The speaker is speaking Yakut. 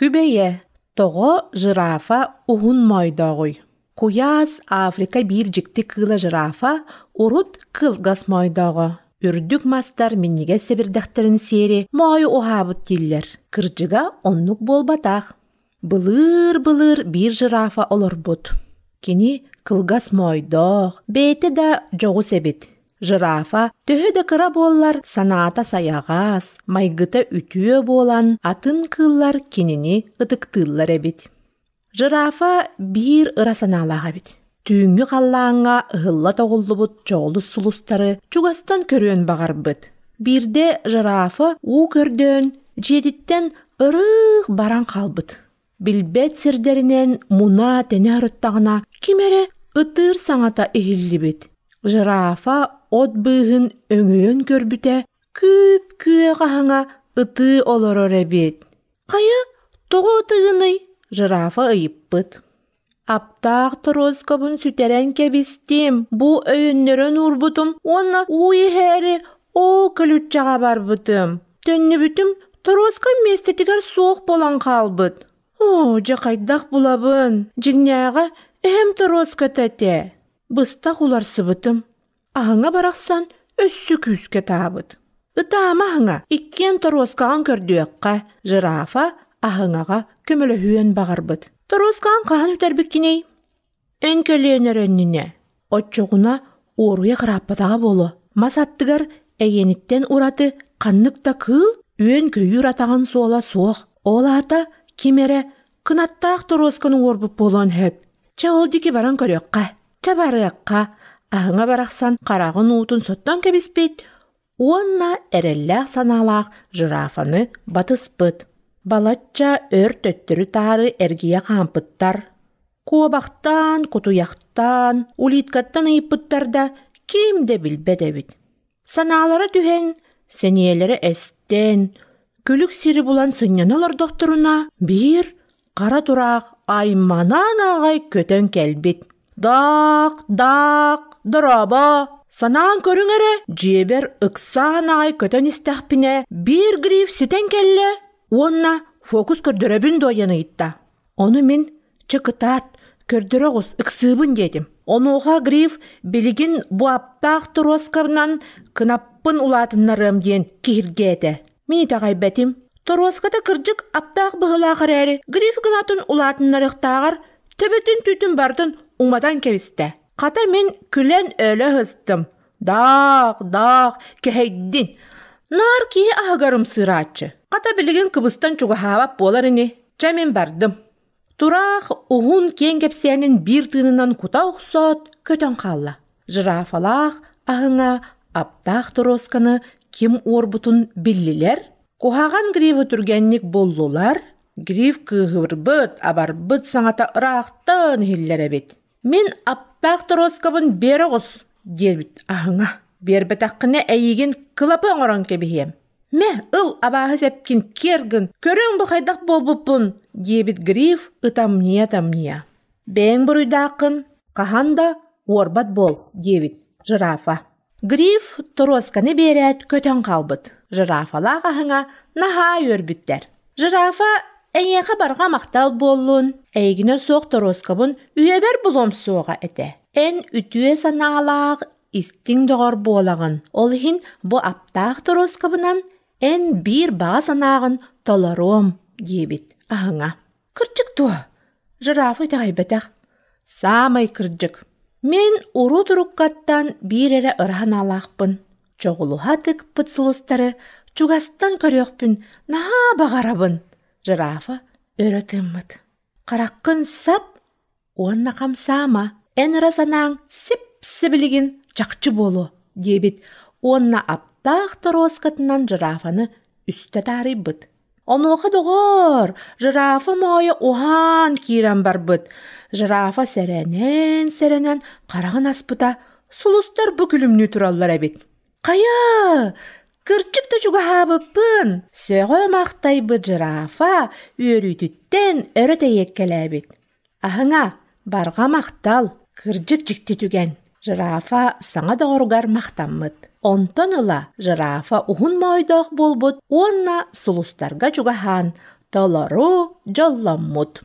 Күбэйэ, тоҕо жирафа уһун моойдооҕуй? Куйаас Африка биир дьикти кыыла жирафа урут кылгас моойдооҕо. Үрдүк мастар минньигэс сэбирдэхтэрин сиэри моойу уһаабыт дииллэр. Кырдьыга оннук буолбатах. Былыыр-былыр биир жирафа олорбут. Кини кылгас моойдоох, бэйэтэ да дьоҕус эбит. Жирафа төһө да кыра буоллар санаата сайаҕас, майгыта үтүө буолан атын кыыллар кинини ытыктыыллар эбит. Жирафа биир ыра санаалаах эбит. Түүҥҥү халлааҥҥа ыһылла тоҕуллубут чоҕулус сулустары чугастан көрүөн баҕарбыт. Биирдэ жирафа уу көрдөөн дьиэтиттэн ырыых баран хаалбыт. Билбэт сирдэринэн муна-тэнэ ырыттаҕына ким эрэ ытыыр саҥата иһиллибит. Жирафа от быыһын өҥөйөн көрбүтэ күп-күөх аһыҥа ытыы олорор эбит. «Хайа, тоҕо ытыгыный?» жирафа ыйыппыт. «Аптаах торуоскабын сүтэрэн кэбистим, бу өйөннөрөн уурбутум уонна уу иһээри ол көлүччэҕэ барбытым. Төннүбүтүм, торуоскам миэстэтигэр суох буолан хаалбыт. Оо, дьэ хайдах булабын? Дьиҥнээҕэ эһэм торуоската этэ. Быстах уларсыбытым. Аһыҥа барахсан өссө күүскэ таабыт. Ытаама аһыҥа, иккиэн торуоскаҕын көрдүөххэ, жирафа аһыҥаҕа көмөлөһүөн баҕарбыт. Торуоскаҕын хаһан үтэрбиккиний? Эн кэлиэн эрэ иннинэ. Оччоҕуна уоруйах ырааппатаҕа буолуо. Мас аттыгар эйиэниттэн ураты ханнык да кыыл үөн-көйүүр атаҕын суола суох. Ол аата ким эрэ кынаттаах торуосканы уорбут буолуон сөп. Чэ ол диэки баран көрүөххэ. Чэ барыахха. Аһыҥа барахсан хараҕын уутун соттон кэбиспит уонна эрэллээх санаалаах жирафаны батыспыт. Балачча өр төттөрү-таары эргийэ хаампыттар. Куобахтаан, кутуйахтаан, улиткаттан ыйыппыттар да ким да билбэт эбит. Санаалара түһэн, сэниэлэрэ эстэн, күлүк сири булан сынньана олордохторуна, биир хара тураах айманан аҕай көтөн кэлбит. «Даак, даак, дорообо! Санаан көрүҥ эрэ, дьиэбэр ыксаан аҕай көтөн истэхпинэ, биир гриф ситэн кэллэ уонна фокус көрдөрөбүн дуо диэн ыйытта. Ону мин чэ кытаат, көрдөрө оҕус, ыксыыбын диэтим. Онуоха Гриф билигин бу аптаах торуоскабынан кынаппын улаатыннарыам диэн киһиргээтэ. Мин итэҕэйбэтим. Торуоската кырдьык аптаах быһыылаах эрээри, Гриф кынатын улаатыннарыахтааҕар төбөтүн түүтүн барытын уматан кэбистэ. Хата мин күлэн өлө сыстым. Даах, даах, кэһэйдин. Наар киһи аһыгар ымсыырааччы. Хата билигин кыбыстан чугаһаабат буолар ини. Чэ мин бардым. Тураах уһун киэҥ кэпсээнин биир тыынынан кута охсоот, көтөн хаалла. Жирафалаах аһыҥа аптаах торуосканы ким уорбутун биллилэр. Куһаҕан грибы түргэнник буллулар. Гриф кыыһырбыт, абарбыт саҥата ыраахтан иһиллэр эбит. Мин аптаах торуоскабын биэрэ оҕус, диэбит аһыҥа. Биэрбэтэххинэ эйигин кылапы оҥорон кэбиһиэм. Мэ, ыл абааһы сэпкин киэр гын, көрүҥ бу хайдах буолбуппун, диэбит Гриф ытамньыйа-ытамньыйа. Бэйэҥ буруйдааххын, хаһан да уорбат буол, диэбит жирафа. Гриф торуосканы биэрээт көтөн хаалбыт. Жирафалаах аһыҥа наһаа үөрбүттэр. Жирафа эйиэхэ барҕа махтал буоллун, эйигинэ суох торуоскабын үйэбэр булуом суоҕа этэ. Эн үтүө санаалаах истиҥ доҕор буолаҕын. Ол иһин бу аптаах торуоскабынан эн биир баҕа санааҕын толоруом, диэбит аһыҥа. Кырдьык дуо? Жирафа итэҕэйбэтэх. Саамай кырдьык. Мин урут-уруккаттан биир эрэ ыра санаалаахпын. Чоҕулуһа тыкпыт сулустары чугастан көрүөхпүн наһаа баҕарабын, жирафа өрө тыыммыт. Хараххын сап уонна хамсаама, эн ыра санааҥ сип-сибилигин чахчы буолуо, диэбит уонна аптаах торуоскатынан жирафаны үстэ таарыйбыт. Онуоха доҕоор, жирафа моойо уһаан киирэн барбыт. Жирафа сэрэнэн-сэрэнэн хараҕын аспыта, сулустар бу күлүмнүү тураллар эбит. Хайа, кырдьык да чугаһаабыппын, сөҕө махтайбыт жирафа үөрүүтүттэн өрө тэйиэккэлээбит. Аһыҥа, барҕа махтал, кырдьык дьикти түгэн. Жирафа саҥа доҕоругар махтаммыт. Онтон ыла жирафа уһун моойдоох буолбут уонна сулустарга чугаһаан, Толору дьолломмут.